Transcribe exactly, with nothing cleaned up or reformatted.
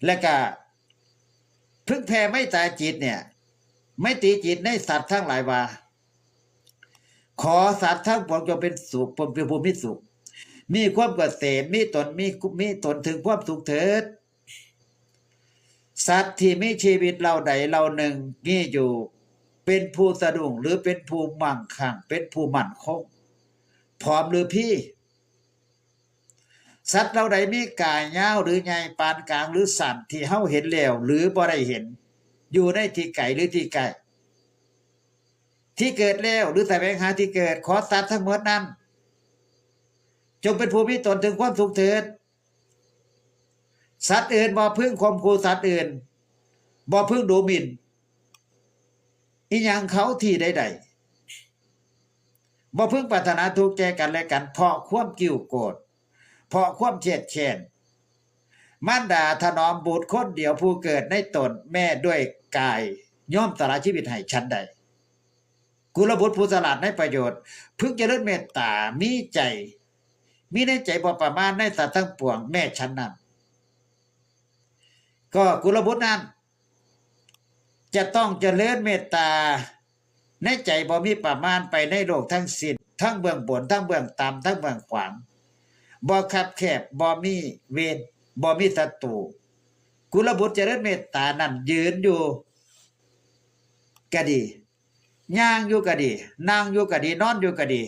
และก็เพิ่งแผ่ไมตตาจิตเนี่ย ไมตรีจิตในสัตว์ทั้งหลายว่า ขอสัตว์ทั้งปวงจงเป็นสุข เป็นผู้มีสุข มีความเกษม มีตน มี มีตนถึงความสุขเถิด สัตว์ที่มีชีวิตเหล่าใดเหล่าหนึ่งมีอยู่ เป็นผู้สะดุ้ง หรือเป็นผู้มั่งคั่ง เป็นผู้มั่นคง ผอมหรือพี สัตว์เหล่าใดมีกายยาวหรือใหญ่ ปานกลางหรือสั้น ที่เฮาเห็นแล้ว หรือบ่ได้เห็น อยู่ในที่ไกลหรือที่ใกล้ ที่เกิดแล้วหรือแสวงหาที่เกิด ขอสัตว์ทั้งหมดนั้น จงเป็นผู้มีตนถึงความสุขเถิด สัตว์อื่นบ่พึงข่มขู่สัตว์อื่น บ่พึงดูหมิ่นอิหยังเขาที่ใดๆ บ่พึงปรารถนาทุกข์แก่กันและกัน เพราะความกิ้วโกรธ เพราะความเครียดแค้น มารดาถนอมบุตรคนเดียวผู้เกิดในตนแม่ด้วยกาย ย่อมสละชีวิตให้ฉันใด กุลบุตรผู้ฉลาดในประโยชน์ พึงเจริญเมตตา มีใจ มีในใจบ่ประมาณในสัตว์ทั้งปวงแม่ฉันนั้น ก็กุลบุตรนั้น จะต้องเจริญเมตตา ในใจบ่มีประมาณไปในโลกทั้งสิ้น ทั้งเบื้องบน ทั้งเบื้องต่ำ ทั้งเบื้องขวาง บ่คับแคบ บ่มีเวร บ่มีศัตรู กุลบุตรเจริญเมตตานั้นยืนอยู่ก็ดี ย่างอยู่ก็ดี นั่งอยู่ก็ดี นอนอยู่ก็ดี